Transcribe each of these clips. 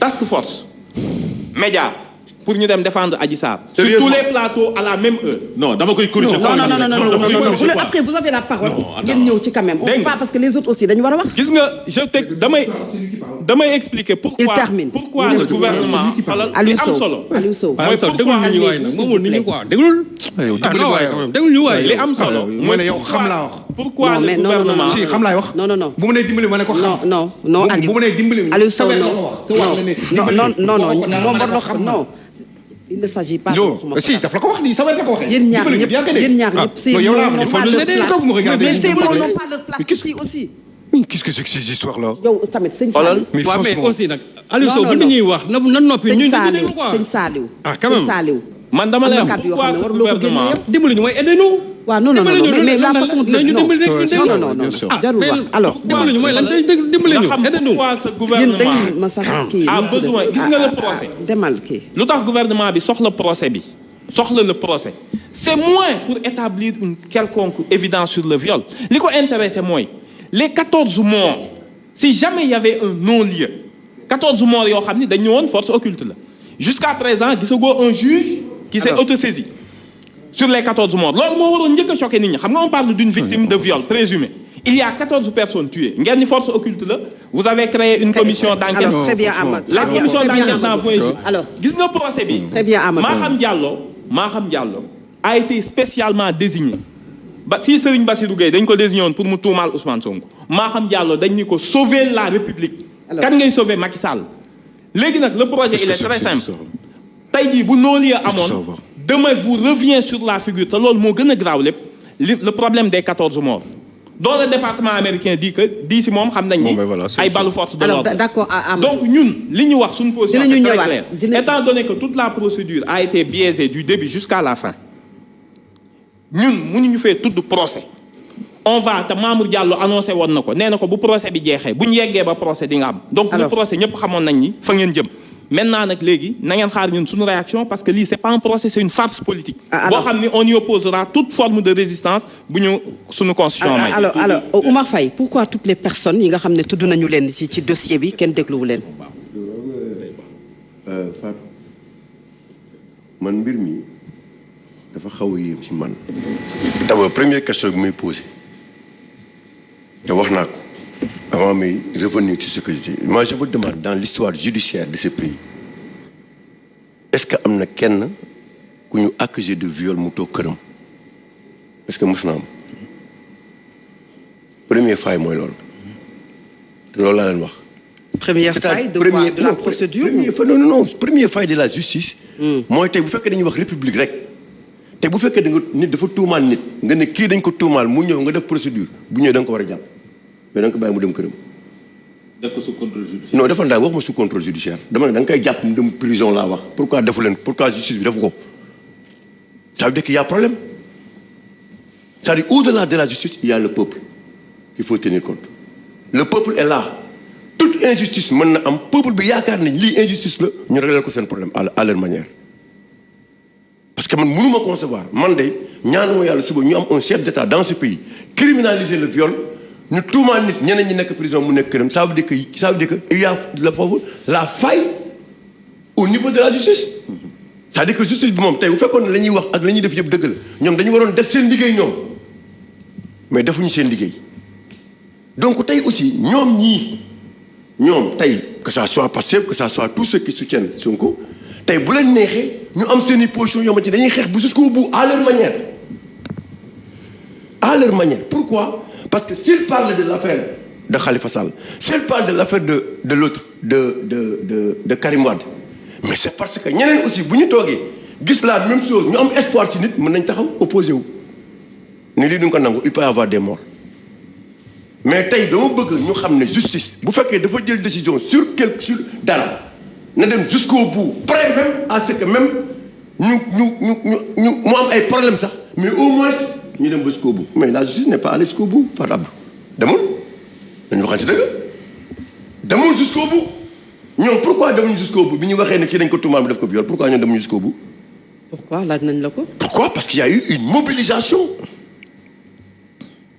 task force média pour ñu dem défendre Adji Sarr. Sur tous les plateaux à la même heure. non dama koy corriger. non. Après vous avez la parole. ngeen ñëw ci quand même. dégg nga pas parce que les autres aussi dañu war a wax. gis nga je te damay expliquer pourquoi. il termine pourquoi le gouvernement. Aliou Sow mooy pourquoi déglu ñu waay li am solo mooy ne yow xam laa wax. pourquoi le gouvernement si xam laay wax. non. bu mu nee dimbali ma ne ko xam. non Aliou bu mu nee dimbali Aliou Sow non moom war na xam non. il ne s'agit pas de. si daf la ko wax nii sa wet la ko waxee. yéen ñaar ñëpp c'est yow laa wax mais ces mots n'ont pas de place ici aussi. qu'est-ce que c'est que ces histoires là. yow tamit sëñ Saliou. mais franchement aussi nag. Aliou Sow bu ñuy wax na noppi ñun sëñ Saliou. ah quand même man dama lay wax pourquoi ce gouvernement dimbali ñu mooy aidez-nous. waaw non mais la façon de non jarul wax alors dimbali ñu mooy lan dimbali ñu aidez-nous. pourquoi ce gouvernement ma sax kii a besoin gis nga le procès. demal kii. lu tax gouvernement bi soxla procès bi soxla le procès c'est moins pour établir une quelconque évidence sur le viol li ko intéressé mooy les 14 morts si jamais il y avait un non-lieu 14 morts yoo xam ni dañ ñëwoon force occulte la jusqu'à présent gisagoo un juge qui s'est autosaisi sur les 14 morts loolu moo waroon njëkk a choqué nit ñi xam nga on parle d'une victime de viol présumée il y a 14 personnes tuées ngeen ni force occulte la vous avez créé une commission d'enquête. Alors très bien Amadou. La commission d'enquête n'a point joué. Alors gis nga procès bi. Très bien Amadou. Maham Diallo a été spécialement désigné ba si Serigne Bassirou Gueye dañ ko désigné woon pour mu tuumaal Ousmane Sonko Maham Diallo dañ ni ko sauver la République. kan ngay sauver Macky Sall. léegi nag le projet il est très simple. tey jii bu non-lieu amoon demain vous revient sur la figure te loolu moo gën a graaw lépp le problème des 14 morts. Dans le département américain dit que si moom xam nañ ni ay balu force de l'ordre. D'accord donc ñun li ñu wax suñu position c'est très clair étant donné que toute la procédure a été biaisée du début jusqu'à la fin ñun mënuñu fee tudd procès on va te Mamour Diallo annoncé woon na ko nee na ko bu procès bi jeexee bu ñu yeggee ba procès di nga am donc le procès ñëpp xamoon nañ ni fa ngeen jëm maintenant nag léegi na ngeen xaar ñun suñu réaction parce que lii c'est pas un procès c'est une farce politique boo xam ni on y opposera toute forme de résistance bu ñu suñu constitution may alors Oumar Faye pourquoi toutes les personnes yi nga xam ne tudd nañu leen ci dossier bi kenn dégluwu leen Fatou man mbir mi dafa xaw a yéem ci man d'abord première question bi may posé te wax naa ko avant may revenir sur ce que je dis moi je vous demande dans l'histoire judiciaire de ce pays est-ce que am na kenn ku ñu accusé de viol mu toog këram est-ce que mos na am première faille mooy loolu te loolu laa leen wax. première faille de quoi de la procédure non première faille de la justice. mooy tey bu fekkee dañuy wax république rek te bu fekkee da nga nit dafa tuumaal nit nga ne kii dañ ko tuumaal mu ñëw nga def procédure bu ñëwee da nga ko war a jàpp. mais da nga ko bàyyi mu dem këram. def ko sous contrôle judiciaire. non dafa waxuma sous contrôle judiciaire dama ne da nga koy jàpp mu dem prison laa wax pourquoi defu leen pourquoi justice bi defu ko ça veut dire qu'il y a problème c'est-à-dire au-delà de la justice il y a le peuple qu'il faut tenir compte le peuple est là toute injustice mën na am peuple bi yaakaar nañ lii injustice la ñu régler ko seen problème à leur manière parce que man mënuma concevoir man de ñaanuma yàlla suba ñu am un chef d'État dans ce pays criminaliser le viol ñu tuumaal nit ñeneen ñi nekk prison mu nekk këram ça veut dire que il y a la faille au niveau de la justice c'est-à-dire que justice bi moom tey bu fekkoon ne la ñuy wax ak la ñuy def yëpp dëgg la ñoom dañu waroon def seen liggéey ñoom mais defuñu seen liggéey donc tey aussi ñoom tey que ça soit Pastef que ça soit tous ceux qui soutiennent Sonko tey bu leen neexee ñu am seen i position yoo xamante dañuy xeex bu jusqu'au bout à leur manière pourquoi parce que s'il parle de l'affaire de Khalifa Sall s'il parle de l'affaire de l'autre de Karim Wade mais c'est parce que ñeneen aussi bu ñu toogee gis la même chose ñu am espoir ci nit mën nañ taxaw opposé wu ni lii duñ ko nangu il peut y avoir des morts mais tey dama bëgg ñu xam ne justice bu fekkee dafa jël décision sur dara na dem jusqu'au bout près même à ce que même ñu mu am ay problème sax mais au moins ñu dem ba jusqu'au bout mais la justice n'est pas allée jusqu'au bout Fatou Abdou demul dañu waxante dëgg demul jusqu'au bout ñoom pourquoi demuñu jusqu'au bout bi ñu waxee ne kii dañ ko tuumaal bi def ko viol pourquoi ñoom demuñu jusqu'au bout. pourquoi laaj nañ la ko. pourquoi parce qu'il y a eu une mobilisation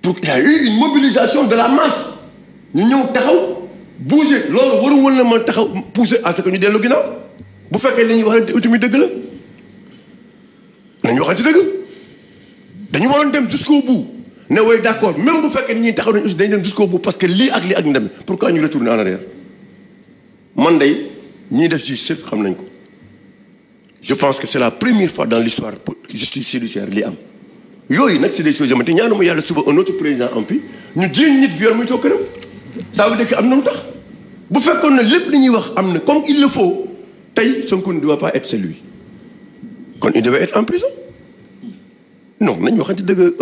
il y a eu une mobilisation de la masse ñu ñëw taxaw bouger loolu waru woon na mën taxaw pousser à ce que ñu dellu ginnaaw bu fekkee li ñuy wax ne tamit dëgg la nañu waxante dëgg dañu waroon dem jusqu'au bout ne way d'accord même bu fekkee ni ñuy taxaw nañu aussi dañu dem jusqu'au bout parce que lii ak lii ak ñu dem pourquoi ñu retourner en arrière man day ñiy def justice xam nañ ko je pense que c'est la première fois dans l'histoire justice judiciaire li am yooyu nag c'est des choses yoo xamante ñaanuma yàlla suba un autre président am fi ñu jiiñ nit viol muy toog këram ça veut dire que am na lu tax bu fekkoon ne lépp li ñuy wax am na comme il le faut tey Sonko ne doit pas être celui kon il devait être en prison non nañu waxante dëgg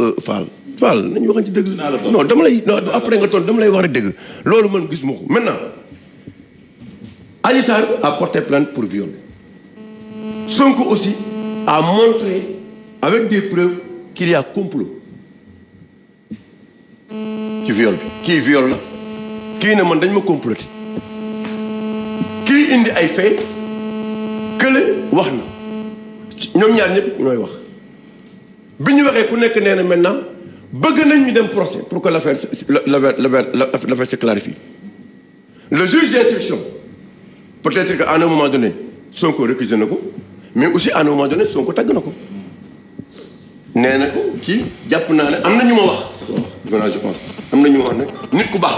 Fall nañu waxante dëgg non dama lay non après nga toon dama lay wax rek dëgg loolu man gis ma ko maintenant Adji Sarr a porté plainte pour viol Sonko aussi a montré avec des preuves qu'il y a complot ci viol bi kii viol la kii ne man dañ ma comploté kii indi ay fait kële wax na ñoom ñaar ñëpp ñooy wax bi ñu waxee ku nekk nee na maintenant bëgg nañ ñu dem procès pour que l'affaire se clarifie le juge d'instruction peut-être qu'à un moment donné Sonko récusé na ko mais aussi à un moment donné Sonko tàgg na ko nee na ko kii jàpp naa ne am na ñu ma wax sax voilà je pense am na ñu ma wax nag nit ku baax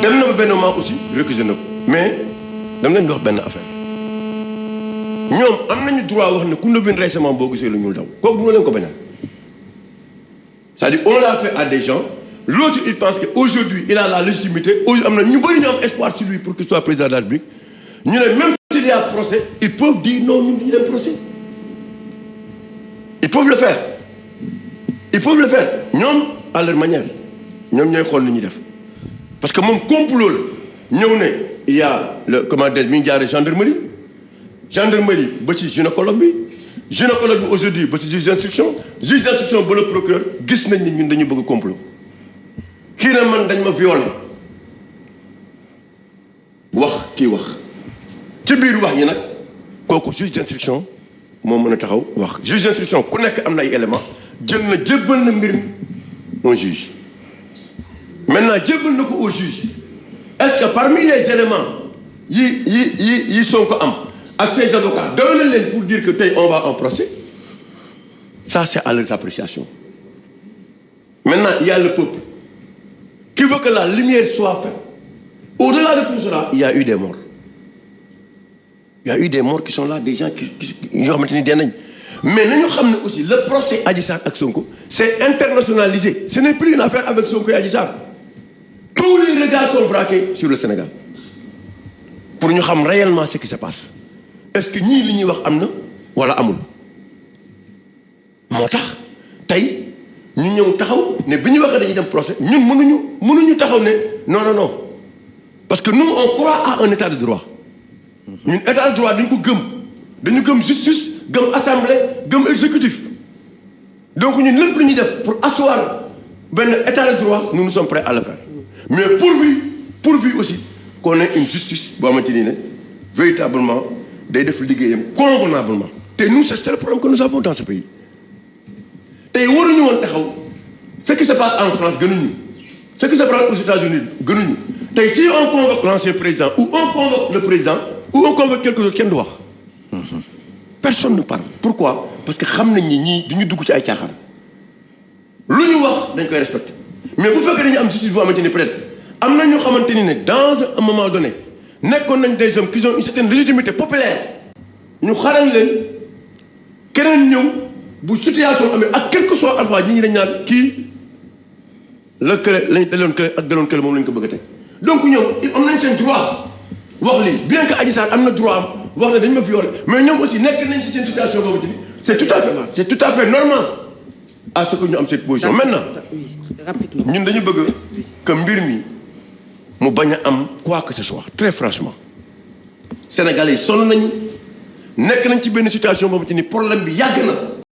dem na ba benn moment aussi récusé na ko mais dam leen di wax benn affaire ñoom am nañu droit wax ne ku ndóbin récemment boo gisee lu ñuul daw kooku mënoo leen ko bañal c'est-à-dire on l'a fait à des gens l'autre il pense que aujourd'hui il a la légitimité am na ñu bëri ñu am espoir sur lui pour qu'il soit président de la République ñu ne même s'il y a procès ils peuvent dire non ñun ñu dem procès ils peuvent le faire ñoom à leur manière ñoom ñooy xool ni ñuy def parce que moom complot la ñëw ne il y a le comment dire mi ngi jaaree gendarmerie ba ci gynécologue bi aujourd'hui ba ci juge d'instruction ba le procureur gis nañ ni ñun dañu bëgg complot kii na man dañ ma violé wax kii wax ci biir wax ñi nag kooku juge d'instruction moo mën a taxaw wax juge d'instruction ku nekk am na ay éléments jébbal na mbir mi un juge maintenant jébbal na ko au juge est-ce que parmi les éléments yi Sonko am ak ses avocats doy na leen pour dire que tey on va en procès ça c'est à leur appréciation maintenant il y a le peuple qui veut que la lumière soit faite au-delà de tout cela il y a eu des morts qui sont là des gens qui ñoo xamante ni dee nañ mais nañu xam ne aussi le procès Adji Sarr ak Sonko c'est internationalisé ce n'est plus une affaire avec Sonko et Adji Sarr tous les regards sont braqués sur le Sénégal pour ñu xam réellement ce qui se passe est-ce que ñii li ñuy wax am na wala amul moo tax tey ñu ñëw taxaw ne bi ñu waxee dañuy dem procès ñun mënuñu taxaw ne non parce que nous on croit à un état de droit ñun état de droit dañu gëm justice gëm assemblée gëm exécutif donc ñun lépp lu ñuy def pour asseoir benn état de droit nous sommes prêts à le faire mais pourvu aussi qu'on ait une justice boo xamante ni ne véritablement day def liggéeyam convenablement te nous c'est le problème que nous avons dans ce pays tey waruñu woon taxaw ce qui se passe en France gënuñu ce qui se passe aux États-Unis gënuñu tey si on convoque l'ancien président ou on convoque le président ou on convoque quelque chose kenn du wax personne ne parle pourquoi parce que xam nañ ni ñii duñu dugg ci ay caaxaan lu ñu wax dañ koy respecter mais bu fekkee dañu am justice boo xamante ni peut-être am na ñoo xamante ni ne dans un moment donné nekkoon nañ des hommes qui ont une certaine légitimité populaire ñu xaral leen keneen ñëw bu situation amee ak quel que soit alpha ñi dañ naan kii la kële lañ daloon kële ak daloon kële moom lañ ko bëgg a teg donc ñoom am nañ seen droit wax lii bien que Adji Sarr am na droit am wax ne dañ ma violé mais ñoom aussi nekk nañ ci seen situation boobu ci c'est tout à fait normal à ce que ñu am cette position maintenant ñun dañu bëgg que mbir mi mu bañ a am quoi que ce soit très franchement Sénégalais yi sonn nañu nekk nañ ci benn situation boobu ci ni problème bi yàgg na